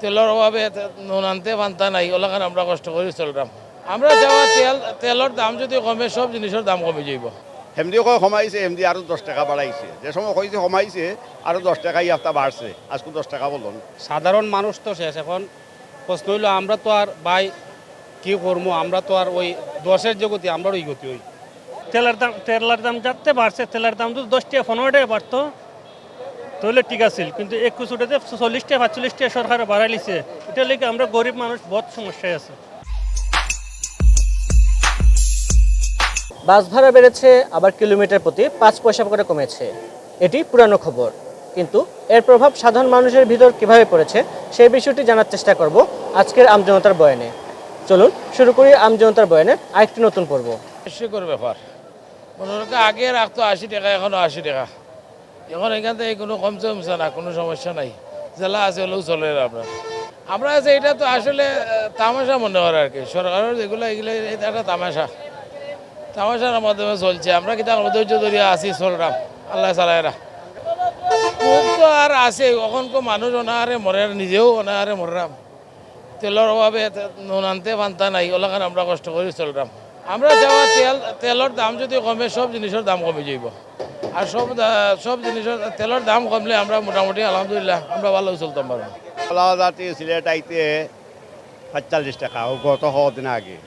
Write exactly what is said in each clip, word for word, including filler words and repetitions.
তেলর অভাবে তে-, নুন আনতে পান্তা নাই, অলাখান আমরা কষ্ট করি চলরাম। আমরা চাওয়া তেল, তেলর দাম যুদি কমে, সব জিনিসর দাম কমি যাইবো। হেমদি কয় কমাইছে, হেমদি আরো দশ টেকা বাড়াইছে। যে সময় কইছে কমাইছে, আরো দশ টেকা ই হাপ্তা বাড়ছে, আইজকু দশ টেকা বলুন। সাধারণ মানুষ তো শেষ। এখন প্রশ্ন অইলো, আমরা তো আর ভাই কি করমু, আমরা তো আর ওই দশের যে গতি, আমরার ওই গতি ওই। তেলের দাম, তেলের দাম যাতে বাড়ছে, তেলের দাম যদি দশ টেকা, পনেরো টেকা বাড়তো, তাইলে ঠিক আছিল, কিন্তু একুশ উঠেতে চল্লিশ টেকা, পাঁচচল্লিশ টেকা সরকারে বাড়াই লিছে। ইটা লাগি আমরা গরিব মানুষ বহুত সমস্যায় আছে। বাস ভাড়া বেড়েছে, আবার কিলোমিটার প্রতি পাঁচ পয়সা করে কমেছে। এটি পুরানো খবর, কিন্তু এর প্রভাব সাধারণ মানুষের ভিতর কিভাবে পড়েছে, সেই বিষয়টি জানার চেষ্টা করব আজকের আমজনতার বয়ানে। চলুন শুরু করি আমজনতার বয়ানের আরেকটি নতুন পর্ব। হাস্যকর ব্যাপার। মনে রাখা, আগে রাখতো আশি টেকা, এখনো আশি টেকা। এখন এখান থেকে কোনো কমছে কমছে না, কোনো সমস্যা নাই। যেলা আছে, অলাউ চলে আমরা। আমরা আছে, এটা তো আসলে আহ, তামাশা মনে হয় আর কি। সরকারের যেগুলো, এগুলো, এটা একটা তামাশা, তামাশার মাধ্যমে চলছে। আমরা কিতা করবো, ধৈর্য ধরিয়া আছি, চলরাম, আল্লাহ চালায়রা। খুব তো আর আছে, অখনকো মানুষ অনাহারে মরের, নিজেও অনাহারে মররাম। তেলর অভাবে তে-, নুন আনতে পান্তা নাই, অলাখান আমরা কষ্ট করি চলরাম। আমরা চাওয়া তেল, তেলর দাম যুদি কমে, সব জিনিসর দাম কমি যাইবো। আর সব দা-, সব জিনিসর তেলর দাম কমলে আমরা মোটামুটি আলহামদুলিল্লাহ আমরা ভালো চলতাম পারবো। কলাবাজার থাকি সিলেট আইতে পাঁচচল্লিশ টেকা, ও গত কদিন আগে।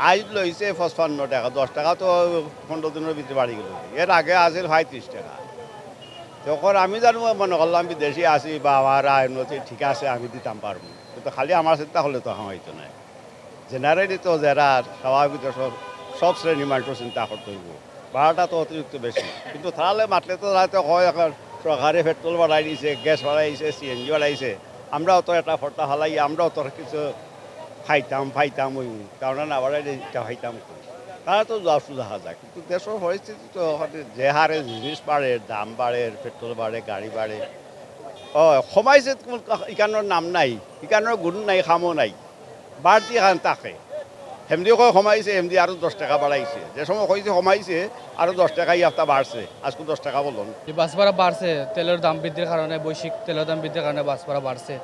আইজ লইছে পঁচপান্ন টেকা, দশ টেকা তো পনেরো দিনের ভিতরে বাড়ি গেল। এর আগে আছিল পঁয়ত্রিশ টেকা। তখন আমি জানো মনে করলাম বিদেশি আছি বা আমার আয় উন্নতি ঠিক আছে, আমি দিতাম পারবো, কিন্তু খালি আমার চিন্তা করলে তো হইতো না। জেনারেলি তো যারা স্বাভাবিক সব, সব শ্রেণীর মানুষ চিন্তা করতে হইব। ভাড়াটা তো অতিরিক্ত বেশি, কিন্তু তাহলে মাতলে তো তারা তো হয় এখন সরকারে পেট্রোল বাড়াই দিছে, গ্যাস বাড়াই দিছে, সিএনজি বাড়াইছে, আমরাও তো এটা ফর্তা ফালাই, আমরাও তো কিছু খাইতাম, পাইতাম, ওই কারণে না বাড়াইলে এটা খাইতাম কই। তারা তো জবাব সুজা হাজা, কিন্তু দেশের পরিস্থিতি তো ওখানে যে হারে জিনিস বাড়ে, দাম বাড়ে, পেট্রোল বাড়ে, গাড়ি বাড়ে, ও কমাইছে, ইকানোর নাম নাই, ইকানোর গুণ নাই, খামও নাই, বাড়তি এখান থাকে। হেমদি কয় কমাইছে, হেমদি আরো দশ টেকা বাড়াইছে। যে সময় কইছে কমাইছে, আরো দশ টেকা ই হাপ্তা বাড়ছে, আইজকু দশ টেকা বলুন। যে বাস ভাড়া বাড়ছে, তেলের দাম বৃদ্ধির কারণে, বৈশ্বিক তেলের দাম বৃদ্ধির কারণে বাস ভাড়া বাড়ছে।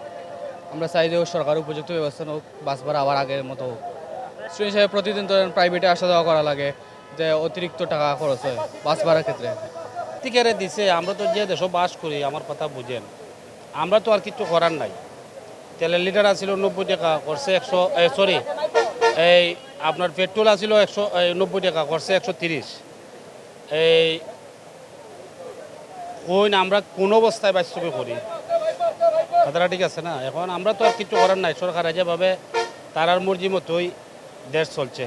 আমরা চাই যে সরকার উপযুক্ত ব্যবস্থা নেউক, বাস ভাড়া আবার আগের মতো হোক। স্টুডেন্ট হিসাবে প্রতিদিন তো প্রাইভেটে আসা যাওয়া করা লাগে, যে অতিরিক্ত টাকা খরচ হয় বাস ভাড়ার ক্ষেত্রে। টিকারে দিছে, আমরা তো যে দেশে বাস করি, আমার কথা বুঝেন, আমরা তো আর কিচ্ছু করার নাই। তেলের লিটার আছিল নব্বই টাকা, করছে একশো, সরি, এই আপনার পেট্রোল আছিল একশো, এই নব্বই টাকা, করছে একশো তিরিশ। এই কইন আমরা কোন অবস্থায় বাস্তবে করি, কথাটা ঠিক আছে না? এখন আমরা তো আর কিছু করার নাই, সরকারে যেভাবে তারার মর্জি মতোই দেশ চলছে।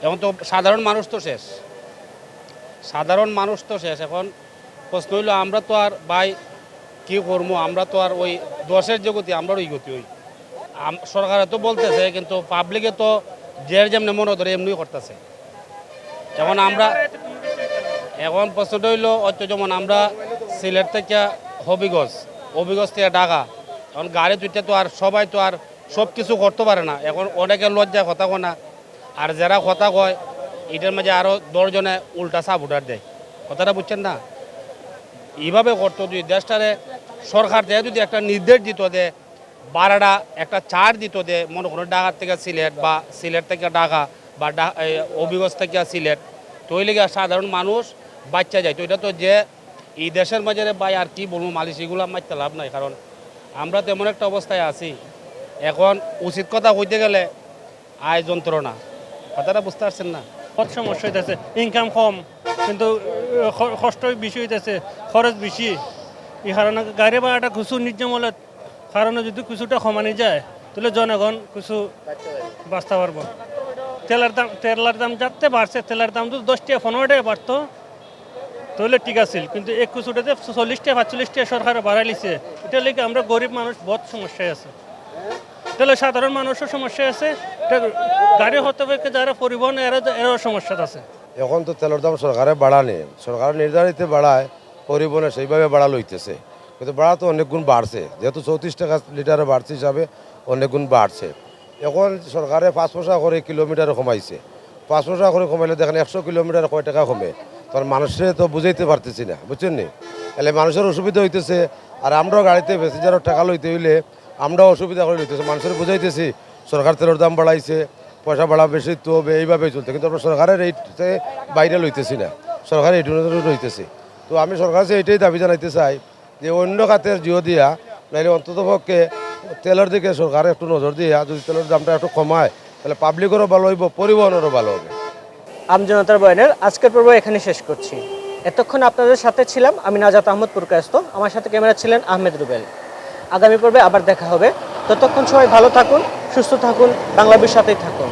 এখন তো সাধারণ মানুষ তো শেষ, সাধারণ মানুষ তো শেষ। এখন প্রশ্ন অইলো, আমরা তো আর ভাই কি করবো, আমরা তো আর ওই দশের যে গতি, আমরার ওই গতি ওই। আম-, সরকারে তো বলতেছে, কিন্তু পাবলিকে তো যার যেমনে মনে ধরে এমনি করতেছে। এখন আমরা, এখন প্রশ্নটা অইলো, হয়তো যেমন আমরা সিলেট থেকে হবিগঞ্জ, হবিগঞ্জ থেকে ঢাকা, এখন গাড়ি দুইটা তো আর সবাই তো আর সব কিছু করতে পারে না। এখন অনেকে লজ্জায় কথা কয় না, আর যারা কথা কয়, এটার মাঝে আরো দশ জনে উল্টা সাপোর্টার দেয়। কথাটা বুঝছেন না? এইভাবে করতো যদি দেশটারে, সরকার থেকে যদি একটা নির্দেশ দিত যে ভাড়াটা একটা ছাড় দিত যে, মনে করো ঢাকা থেকে সিলেট বা সিলেট থেকে ঢাকা বা ডা-, এই হবিগঞ্জ থেকে সিলেট, তো ওই লেগে সাধারণ মানুষ বাচ্চা যায়। তো এটা তো যে এই দেশের মাঝে রে ভাই, আর কি বলবো, মালিশ এগুলা মারতে লাভ নাই। কারণ আমরা তো এমন একটা অবস্থায় আছি, এখন উচিত কথা কইতে গেলে আয় যন্ত্রণা। কথাটা বুঝতে পারছেন না? বহুত সমস্যা হইতেছে, ইনকাম কম, কিন্তু আহ, খ- কষ্ট বেশি হইতেছে, খরচ বেশি। এই কারণে গাড়ি ভাড়াটা কিছু ন্যায্য মূল্যের কারণে যদি কিছুটা কমানি যায়, তাহলে জনগণ কিছু বাঁচতে পারবো। তেলের দাম, তেলের দাম যাতে বাড়ছে, তেলের দাম যদি দশ টাকা, পনেরো টাকা বাড়তো, তাহলে ঠিক আছিল, কিন্তু একুশ উঠেতে চল্লিশ টাকা, পাঁচচল্লিশ টাকা সরকারে বাড়াই লিছে। এটা লেগে আমরা গরিব মানুষ বহুত সমস্যায় আছে। তাহলে সাধারণ মানুষের সমস্যা আছে, এটা গাড়ি হতে পারে, যারা পরিবহন, এরা, এরাও সমস্যা আছে। এখন তো তেলের দাম সরকারে বাড়ানি, সরকারে নির্ধারিত বাড়ায়, পরিবহনে সেইভাবে বাড়া লইতেছে, কিন্তু বাড়া তো অনেক গুণ বাড়ছে, যেহেতু চৌত্রিশ টাকা লিটারে বাড়ছে হিসাবে অনেক গুণ বাড়ছে। এখন সরকারে পাঁচ পয়সা করে কিলোমিটারে কমাইছে, পাঁচ পয়সা করে কমাইলে দেখেন একশো কিলোমিটারে কয় টাকা কমে, তার মানুষরে তো বুঝাইতে পারতেছি না, বুঝছেন নি? তাহলে মানুষের অসুবিধা হইতেছে, আর আমরাও গাড়িতে প্যাসেঞ্জারও টাকা লইতে হইলে আমরাও অসুবিধা করি লইতেছি, মানুষরে বুঝাইতেছি সরকার তেলর দাম বাড়াইছে, পয়সা বাড়া বেশি তো হবে, এইভাবেই চলতে, কিন্তু আমরা সরকারের রেটে বাইরে লইতেছি না, সরকারের রেট অনুযায়ী লইতেছি। তো আমি সরকারের কাছে এইটাই দাবি জানাইতে চাই যে অন্য খাতের জিও দিয়া, নাইলে অন্তত পক্ষে তেলর দিকে সরকার একটু নজর দিয়া যদি তেলর দামটা একটু কমায়, তাহলে পাবলিকেরও ভালো হইব, পরিবহনেরও ভালো হবে। আমজনতার বয়ানের আজকের পর্ব এখানে শেষ করছি। এতক্ষণ আপনাদের সাথে ছিলাম আমি নাজাত আহমদ পুরকায়স্ত, আমার সাথে ক্যামেরা ছিলেন আহমেদ রুবেল। আগামী পর্বে আবার দেখা হবে। ততক্ষণ সবাই ভালো থাকুন, সুস্থ থাকুন, বাংলা বিশ সাথেই থাকুন।